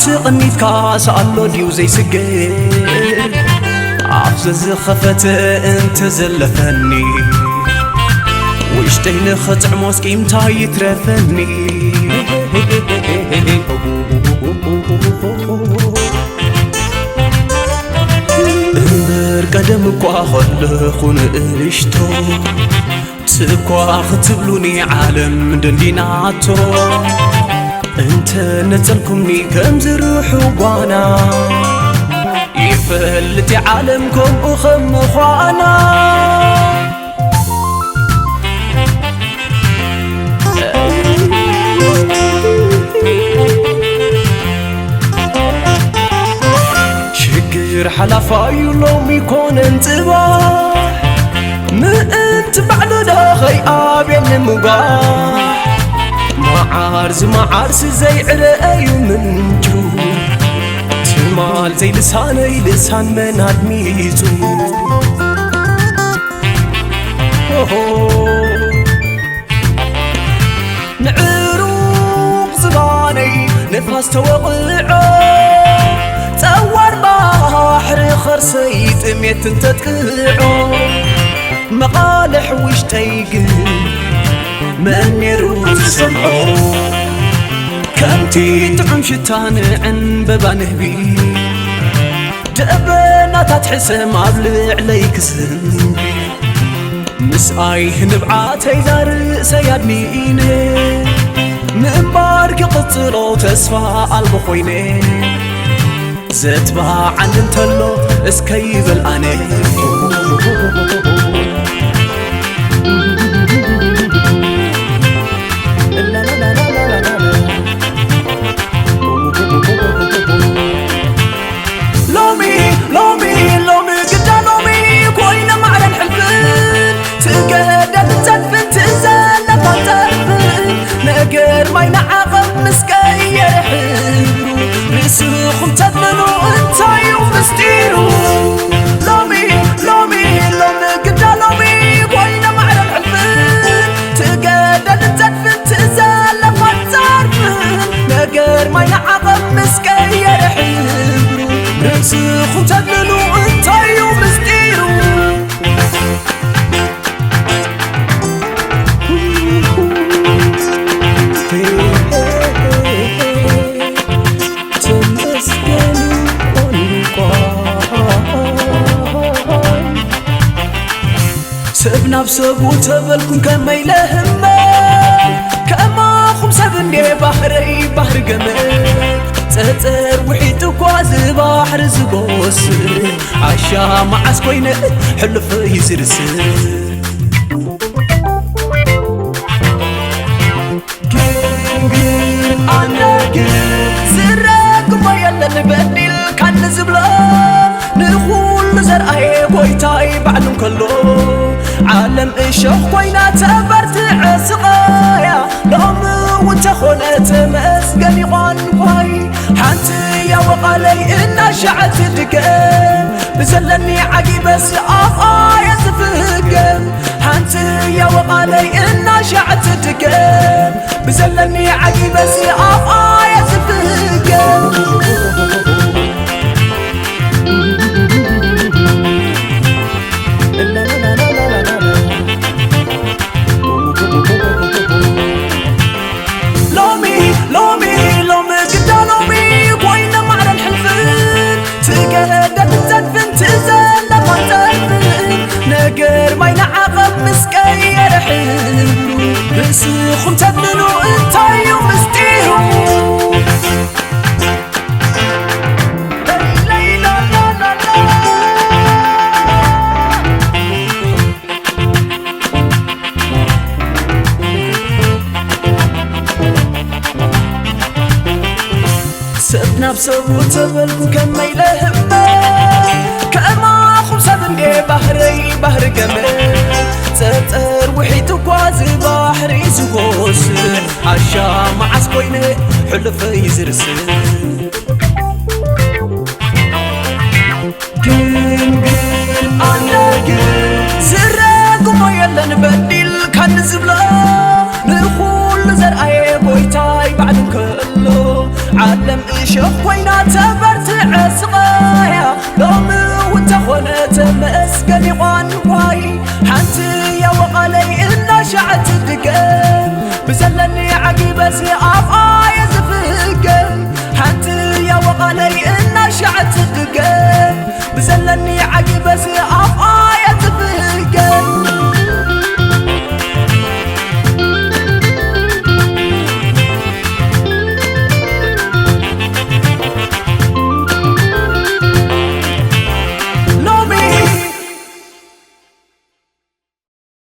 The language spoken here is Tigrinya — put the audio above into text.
ትቕኒትካ ሰኣሎ ድዩ ዘይስገር? ኣፍ ዘዝኸፈተ እንተዘለፈኒ፣ ውሽጠይ ንኽጥዕሞ እስኪ እንታይ ይትረፈኒ? እምበር ቀደም እኳ ከለኹ ንእሽቶ፣ ስኳ ክትብሉኒ ዓለም ደንዲናቶ፣ እንተ ነጸልኩምኒ ከም ዝርሑ ጓና፣ ይፈልጥ ዓለም ከምኡ ከም ምዃና። ሽግር ሓላፋዩ ሎሚ ኮነን ጽባሕ፣ ምእንቲ ባዕሉ ዶ ኸይኣብየኒ ምጓሕ? መዓር ዝመዓርሲ ዘይዕረ እዩ ምንጩ፣ ትማል ዘይልሳነይ ልሳን መን ኣድሚጹ? ኦሆ። ንዕሩቕ ዝባነይ ንፋስ ተወቕዖ፣ ጸዋር ባሕሪ ኸርሰይ ጥሜት እንተጥቅዖ፣ መቓልሕ ውሽጠይ ግን መን ነይሩ ዝሰምዖ? ከምቲ ጥዑም ሽታ ንዕንበባ ንህቢ፣ ደበናታት ሕሰም ኣብ ልዕለይ ክስንቢ፣ ምስኣይ ንብዓተይ ዛርእሰይ ኣድኒነ፣ ምእንባር ክቕጽሎ ተስፋ ኣልቦ ኮይነ፣ ዘትባዓኒ እንተሎ እስከ ይበል ኣነ። ሎሚ ሎሚ ሎሚ ግዳ ሎሚ ኮይነ ማዕረን ሕልፍን፣ ትገደል ትጸድፍን ትዘለፋ ትጸድፍን፣ ነገር ማይ ንዓቐብ ምስ ቀየረ ሕብሩ፣ ርእስኹም ተብልሉ እንታዩ ምስጢሩ? ሎሚ ሎሚ ሎሚ ግዳ ሎሚ ኮይነ ማዕረን ሕልፍን፣ ትገደል ትጸድፍን ትዘለፋ ትጸድፍን፣ ነገር ማይ ንዓቐብ ምስ ቀየረ ሕብሩ፣ ርእስኹም ተብልሉ እንታዩ ምስጢሩ? ተመስገን ቋንቋ። ሰብ ናብ ሰቡ ተበልኩም ከመይ ለህመል፣ ከማኹም ሰብ እንዴ ባህረይ ባህሪ ገመል፣ ጸጸር ውሒጡ እኳ ዝባሕሪ ዝጎስል፣ ዓሻ መዓስ ኮይነ ሕሉፈይ ዝርስል። ግን ግን ኣነ ግን ዝረግሞ የለን በዲልካኒ ዝብሎ፣ ንኹሉ ዘርኣየ ጎይታይ ባዕሉ እንከሎ፣ ዓለም እሾኽ ኮይና ተበርትዐ ስቓያ፣ ሎሚ እውን ተኾነ ተመስገን ይኾን ኳይ። ሓንቲ ያወቓለይ እናሻዕት ድገም፣ ብዘለኒ ዓጊበስ ኣፍኣየ ዝፍገም። ሓንቲ ያወቓለይ እናሻዕት ድገም፣ ብዘለኒ ዓጊበስ ኣፍኣየ ዝፍገም። ሎሚ ሎሚ ሎሚ ግዳ ሎሚ ኮይነ ማዕረን ሕልፍን፣ ትገደድ ትጸድፍን ትዘለፋ ትጸድፍን፣ ነገር ማይ ንዓቐብ ምስ ቀየረ ሕብሩ፣ ርእስኹም ተብልሉ እንታዩ ምስጢሩ? ሰብ ናብ ሰቡ ተበልኩ ከመይ ለህበ፣ ከማኹም ሰብ እንዴ ባህረይ ባህሪ ገመ፣ ጸርጸር ውሒጡ እኳ ዝባሕሪ ዝጎስል፣ ዓሻ መዓስ ኮይነ ሕሉፈይ ዝርስል። ግን ግን ኣነ ግን ዝረግሞ የለን በዲልካኒ ዝብሎ፣